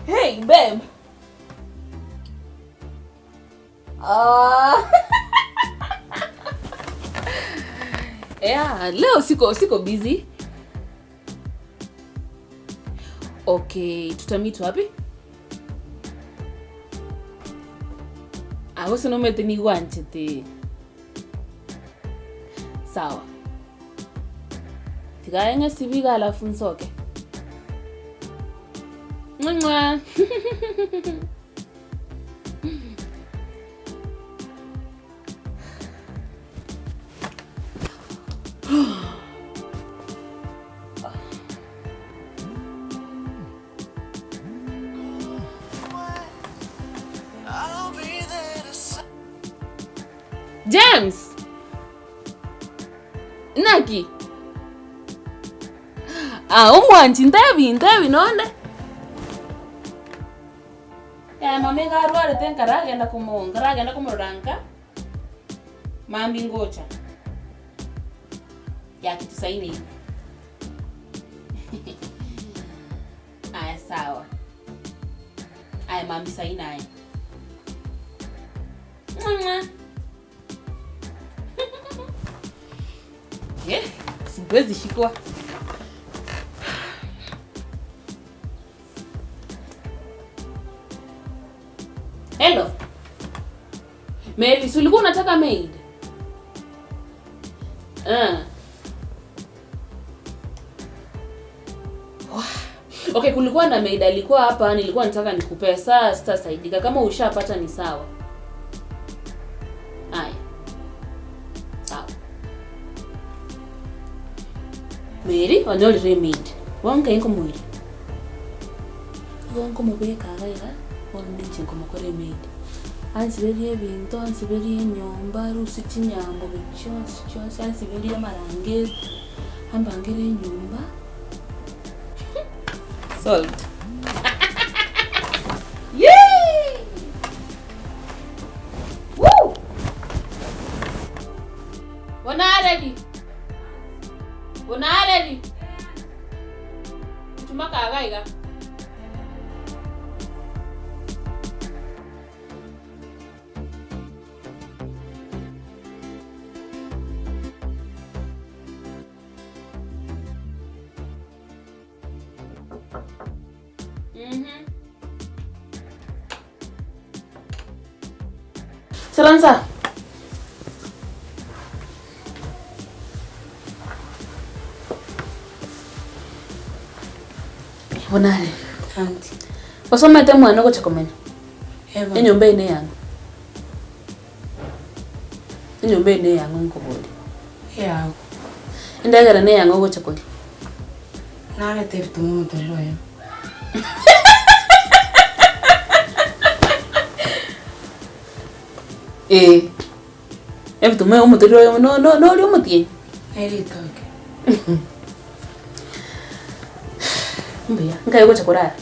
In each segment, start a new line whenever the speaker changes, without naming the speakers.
Hey babe. Ah. Yeah, leo siko siko busy. Okay, tutamit wapi? Ah, gose nomanyete nigo anchete. Sawa. Tiga aye ng'esibi iga alafu nsoke. Mwa mwa. James! Naki? Ah, omwanchi ntebi ntebi nonde. Yaya mama iga arwarete nkaragenda komo nkaragenda komorora nka, mambia ngocha. Gaki tusaini iga. Aya sawa. Aya mambia saini aye. Mwa mwa. Eh, siwezi shikwa. Hello. Mary, si ulikuwa unataka maid? Ah. Okay, kulikuwa na maid alikuwa hapa, nilikuwa nataka nikupea. Saa sitasaidika. Kama ushapata ni sawa. Haya. Sawa. Mary, onyorire emaid. Bono nkai nkomoira. Igo nkomobeka iga iga, bono ninche nkomokora emaid. Ansiberie ebinto, ansiberie enyomba, arusie chinyambobe chionsi chionsi, ansiberie amarangeti, ambangere enyomba. Solved. Yee! Woo! Bonareri! Bonareri! Chumaka iga iga. Saransa. Bonare.
Aunty.
Osomete mwana ogocha komenya.
Eba.
Enyomba eye neyang'o? Enyomba eye neyang'o nkoboria.
Eyago.
Endagera neyang'o ogocha koria?
Narete ebituma omotorero oyo.
Ee, ebituma omotorero oyomo no- no- noria omotienyi?
Neritoke.
Mbuya, nkai ogocha korara?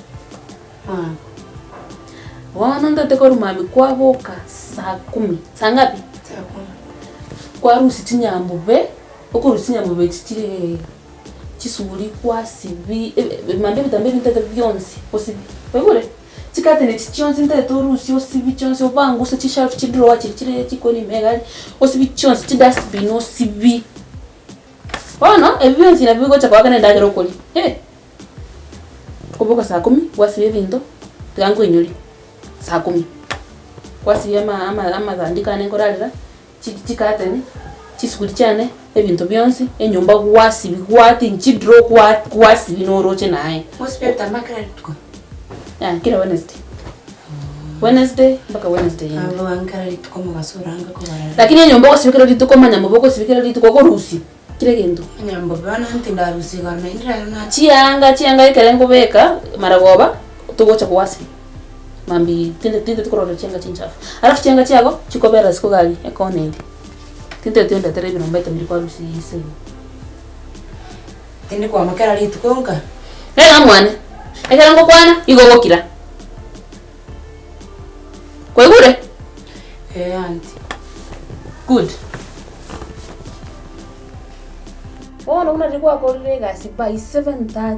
Mwago.
Bono ntete korwa mambia kwaboka saa kumi, saa ngapi?
Saa kumi.
Kwarusia chinyambobe, okorusia chinyambobe echi chire chisuguri kwasibia mambia ebitambaa ebi ntete bionsi osibie, oigure? Chikateni echi chionsi ntete orusie osibie chionsi obanguse chishelf chidrawer chiria chire chikoni ime iga aria, osibie chionsi chidustbin osibie. Bono ebi bionsi nabio bigocha koakana endagera okoria eh. Okoboka saa kumi, gwasibia ebinto, tiga nkoinyorie, saa kumi. Gwasibia ama ama amatandiko ane nkorarera, chi chikateni, chisuguri chiane, ebinto bionsi, enyomba gwasibia gwatinya chidraw gwa gwasibia noroche naye.
Mosibia ebitambaa kera rituko?
Yaya, kera Wednesday. Wednesday mpaka Wednesday ende.
Abwo kera rituko omogaso orange kobarara.
Lakini enyomba ogosibia kera rituko omanya mobe ogosibia kera rituko okorusia. Kera egento.
Onye mbobe bono ntindarusia igoro naende rero nacha.
Chianga chianga ekere nkobeka maragoba togocha kowasibia mambia tinde tinteti korora chianga chinchafu. Alafu chianga chiago chikobera isiko iga aria ekona eria, tinteti ondetere ebiromba etabiri kwarusia inse ime.
Tindi kwama kera rituko nka.
Rero mwane, ekero ngokwana igo ogokira. Kwaigure?
Ee aunty.
Good. Bono buna riria gwakorire egasi by 7:30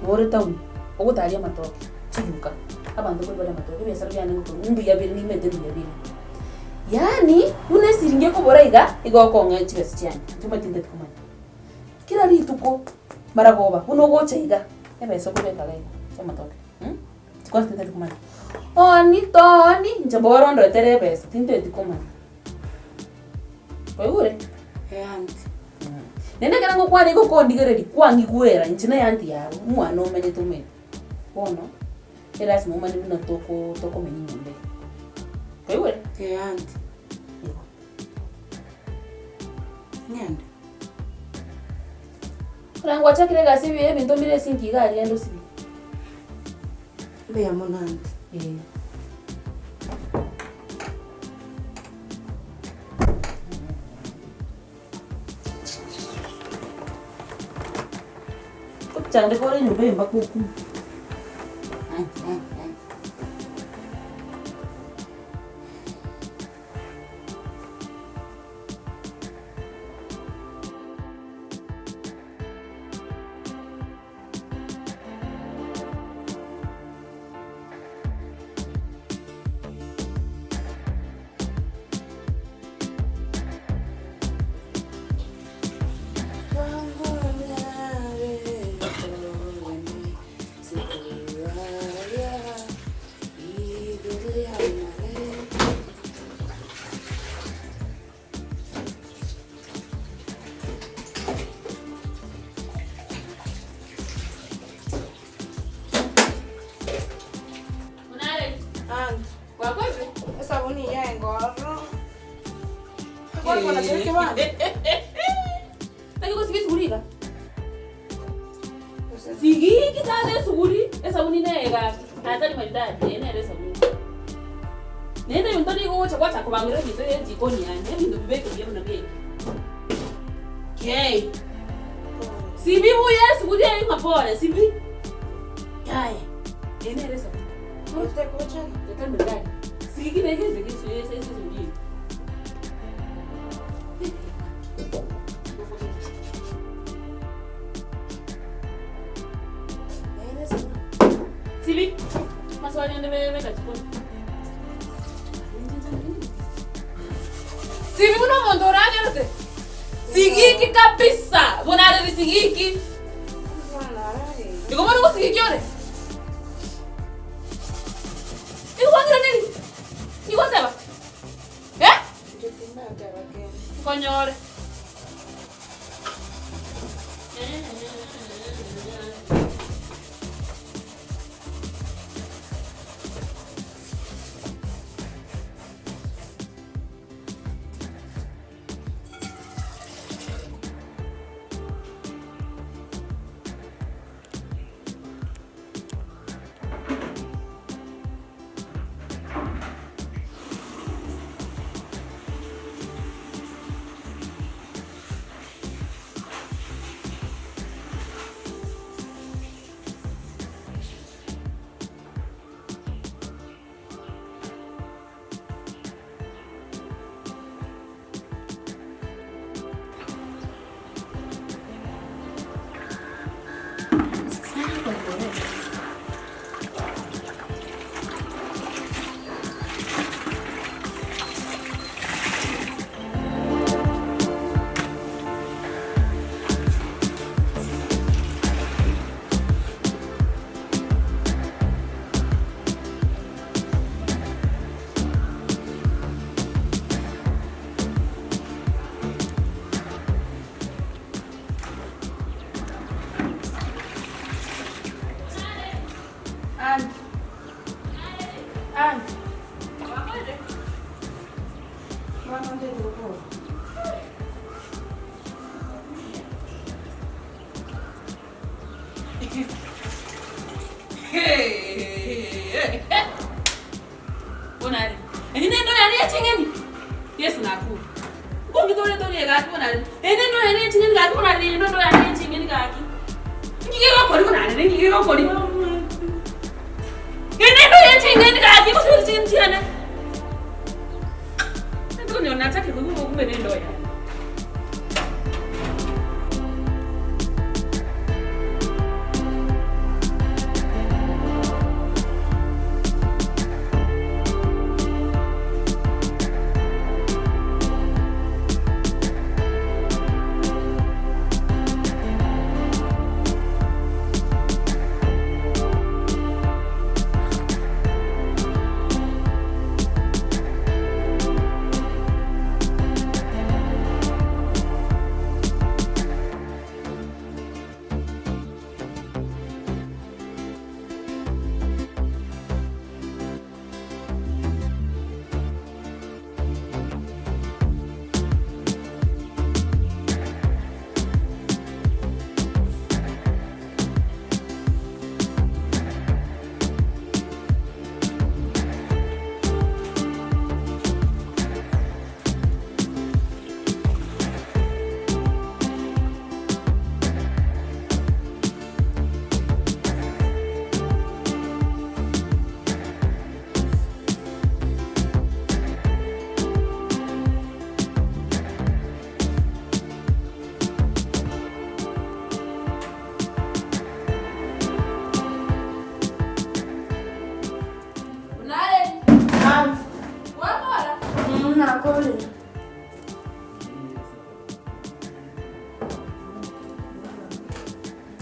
nore town. Ogotaria amatoke, chiduka, abanto nkoria bare amatoke, ebiasara biane ngokora mbuya bire nimanyete mbuya bire. Yaani, buna esiringi ekobora iga, igo okong'ea chibesa chiane, inche omanyete ntagete komanya. Kera rituko, maragoba, buna ogocha iga, ebesa okobeka iga iga, ase amatoke mh, kwanza tintageti komanya. Ooni tooni, inche mboro ondetere ebesa, tintageti komanya. Kwaigure?
Eh aunty.
Naende ekero ngokwana igo okondigereria kwang'igwera inche na eanti yago, omwana omenyete omanyete. Bono, erasima omanye buna toko tokomenya enyomba eye. Kwaigure?
Eh aunty.
Igo.
Ng'ende.
Ekero gwachakire egasi ebi ebinto mbire esinki iga aria genda osibie.
Mbuya mono aunty.
Eh. Ochandeke ore enyomba eye mpaka okure.
Esabuni ya engoro. Kwana chiri kebanda.
Naki gosibia esuguri iga? Sigiki tata esuguri, esabuni neye gaki, naye tari maridadi, eye nere esabuni. Naende ebinto nigo ogocha gwachaka kobangera ebinto eye ejikoni yaani, ebinto bibeke buya buna biaito. Kei. Sibi buya esuguri eye ng'a pore, sibi. Yaya, eye nere esabuni. Tari maridadi. Sigiki na egento eke ase esuguri eye. Sibi, maswali ande beka jikoni. Sibi buna omonto oragerete. Sigiki kabisa. Buna areri sigiki. Igo bono gosigiki ore. Igo kwang'iraneri. Igo oteba. Eh? Nkonyore.
Aunt. Aunt. Mwana ndende gukora.
Bonare. Eri nendo yane yeching'eni. Yesu nakure. Ngongitore tore gaki bonare. Eri nendo yane yeching'eni gaki bonare. Eri nendo yane yeching'eni gaki. Ngige gokori bonare. Ngige gokori. Eri nendo yeching'eni gaki gose ching'eni chiane. Ndikonyora nachakire koigwa obokumbe nendo yane.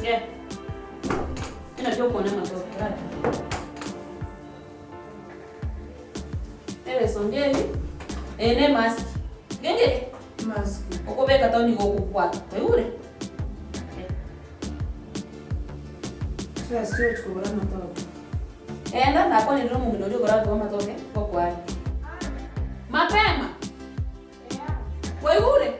Nge. Naki okona amatoke gaki. Ebeso ngeri, eye ne emask. Ngengere?
Mask.
Okobeka toni igo okokwata. Kwaigure?
Chibesa chigochi kogora amatoke.
Enda nakwanire nomong'ina oria okora abanto b'amatoke ngokware. Mapema! Kwaigure?